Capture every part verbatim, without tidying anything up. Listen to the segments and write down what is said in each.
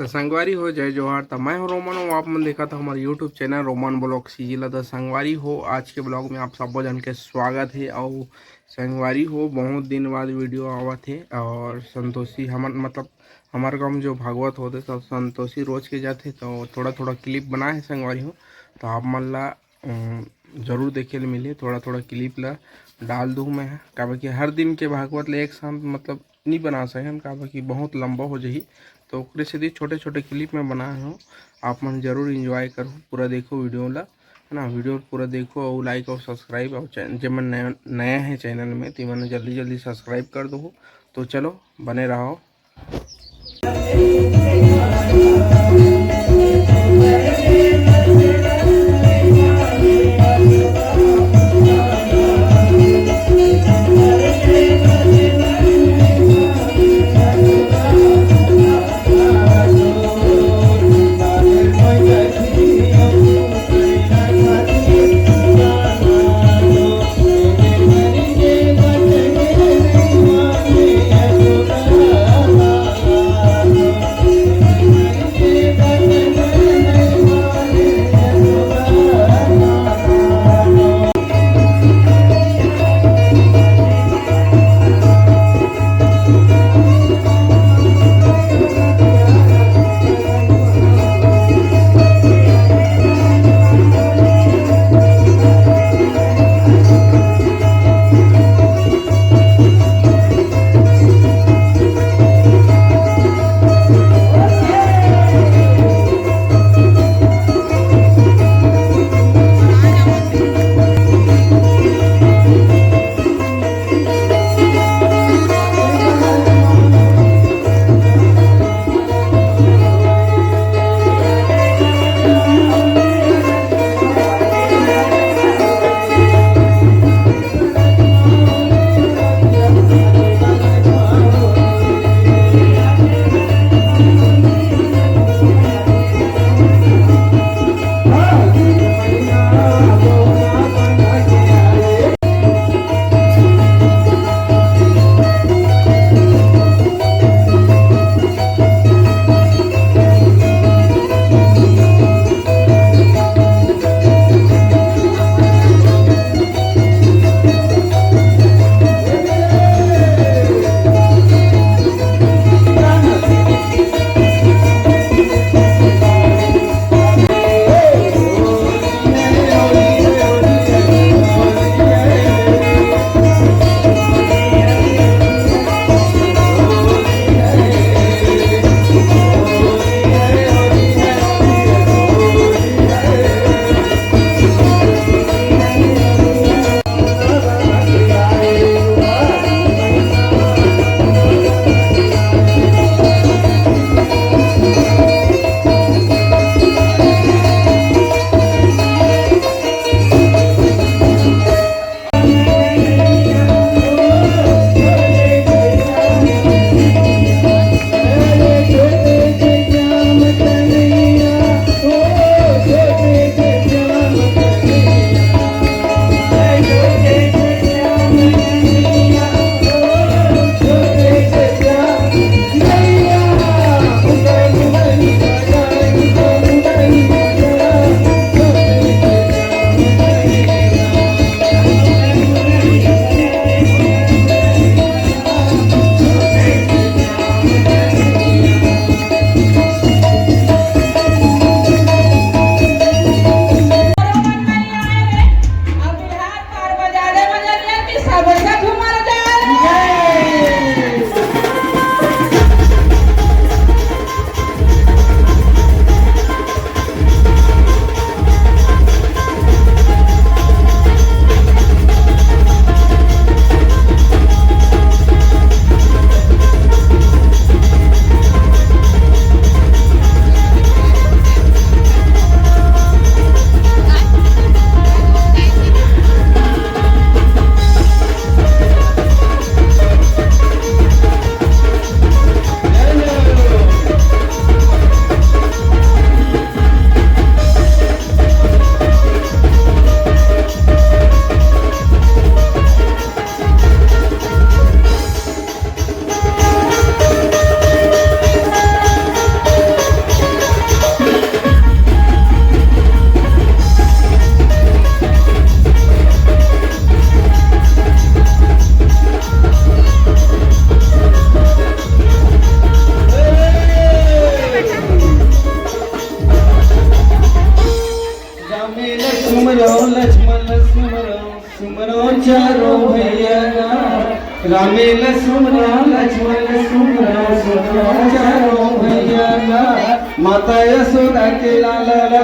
तो संगवारी हो, जय जोहार। तो मैं हूं रोमन, हूं आप मन देखत हो हमारे YouTube channel Roman blog CG ला। तो संगवारी हो, आज के ब्लॉग में आप सब्बो जन के स्वागत है। और संगवारी हो, बहुत दिन बाद वीडियो आवत है। और संतोषी हमर मतलब हमारे गांव में जो भागवत होते, सब संतोषी रोज के जाते, तो थोड़ा थोड़ा क्लिप बनाए हैं संगवारी हो। तो आप मन ला अम, जरूर देखे ले मिलही। थोड़ा थोड़ा क्लिप ला डाल दूँ मैं, काबर कि हर दिन के भागवत ले एक साथ मतलब नहीं बना सकन, काबर कि बहुत लंबा हो जाही। तो ओकरे सेती छोटे छोटे क्लिप में बनाए हूँ। आप मन जरूर एंजॉय करो, पूरा देखो वीडियो ला, है ना। वीडियो पूरा देखो और लाइक और सब्सक्राइब, और चैन- जे मन नया नया है चैनल में, तो मन जल्दी जल्दी सब्सक्राइब कर दो। तो चलो, बने रहो। चारों भैया गा, रामे ल सुमरा, लक्ष्मण ल सुमरा, सुमरा चारों भैया गा, माता यशोदा के लाल ला।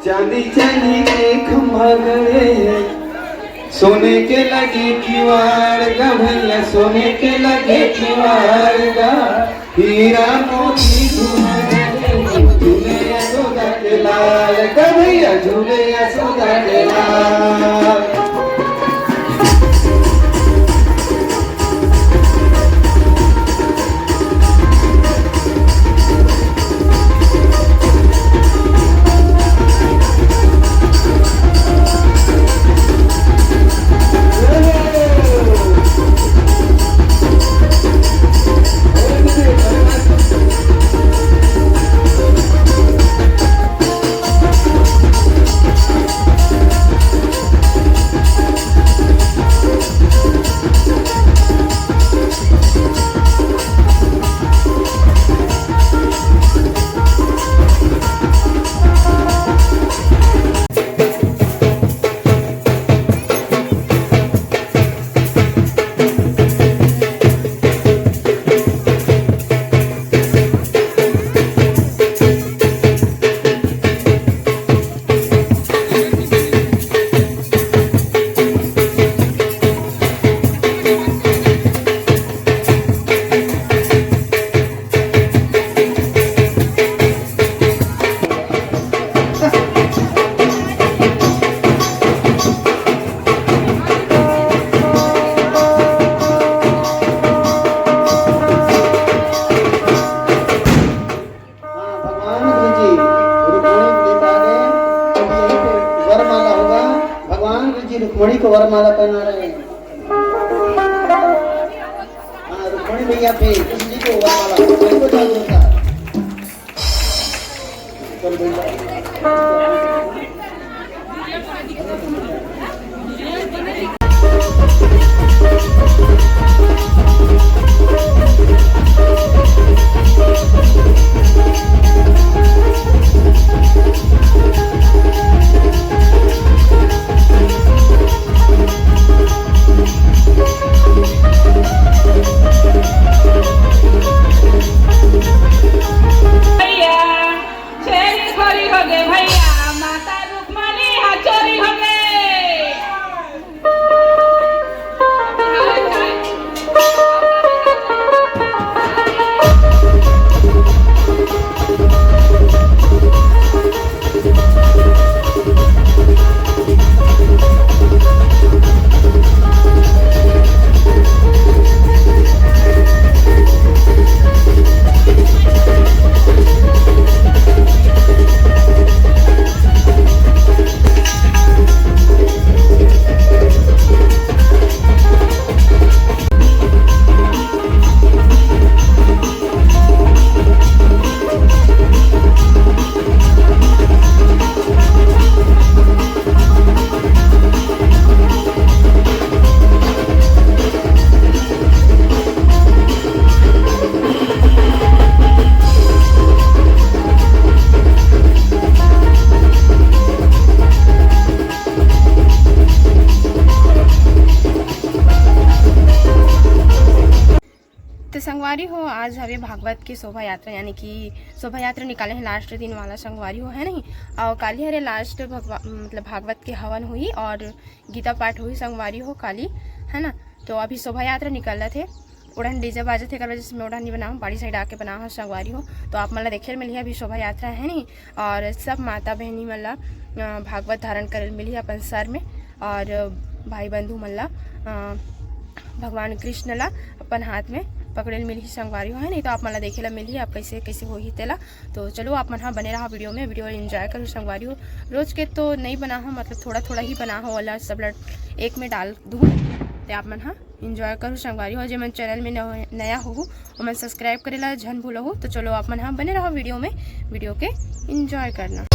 चांदी चांदी के खंभा गड़े हे, सोने के लगे किवाड़ गा भैया, सोने के लगे किवाड़ गा। हीरा मोती झूम रहे, झूले यशोदा के लाल, कन्हैया झूले यशोदा के लाल। हाँ, भगवान गुरु जी रुक्मणी के पास गए, अब यहीं पे वरमाला होगा। भगवान गुरु जी रुक्मणी को वरमाला पहना रहे हैं। हाँ, रुक्मणी मैया पे कृष्ण जी को वरमाला, सबको जागरूकता। चल भैया। भैया, छेरी खोरी हो गे भैया, माता रुक्मणी हा चोरी हो गे। तो संगवारी हो, आज हवे भागवत के शोभा यात्रा, यानी कि शोभा यात्रा निकाले हे लास्ट दिन वाला संगवारी हो, है नहीं। और काली हरे लास्ट भगवा-, मतलब भागवत के हवन हुई और गीता पाठ हुई संगवारी हो काली, है ना। तो अभी शोभा यात्रा निकलत हे, ओढ़न डीजे बाजत हे, एकर वजह से मैं ओढ़न नहीं बनाऊँ, बाड़ी साइड आके बनाऊँ संगवारी हो। तो आप मन ला देखे मिली अभी शोभा यात्रा, है नहीं। और सब माता बहनी मन ला, अ, भागवत धारण करे मिली अपन सर में। और भाई बंधु मन ला, अ, भगवान कृष्ण ला अपन हाथ में पकड़े ल मिलही संगवारी हो, है नहीं तो आप मन ला देखे ला मिलही, आप कैसे कैसे होही तेला। तो चलो, आप मन हा बने रहा वीडियो में, वीडियो एंजॉय करो संगवारी हो। रोज के तो नहीं बना हो, मतलब थोड़ा थोड़ा ही बना हो, वाला सब लड़ एक में डाल दूँ, तो आप मन हा एंजॉय करो संगवारी हो। जे मन चैनल में नव-, नया हो, ओमन सब्सक्राइब करे ला झन भूलहू। तो चलो, आप मन हा बने रहा वीडियो में, वीडियो के एंजॉय करना।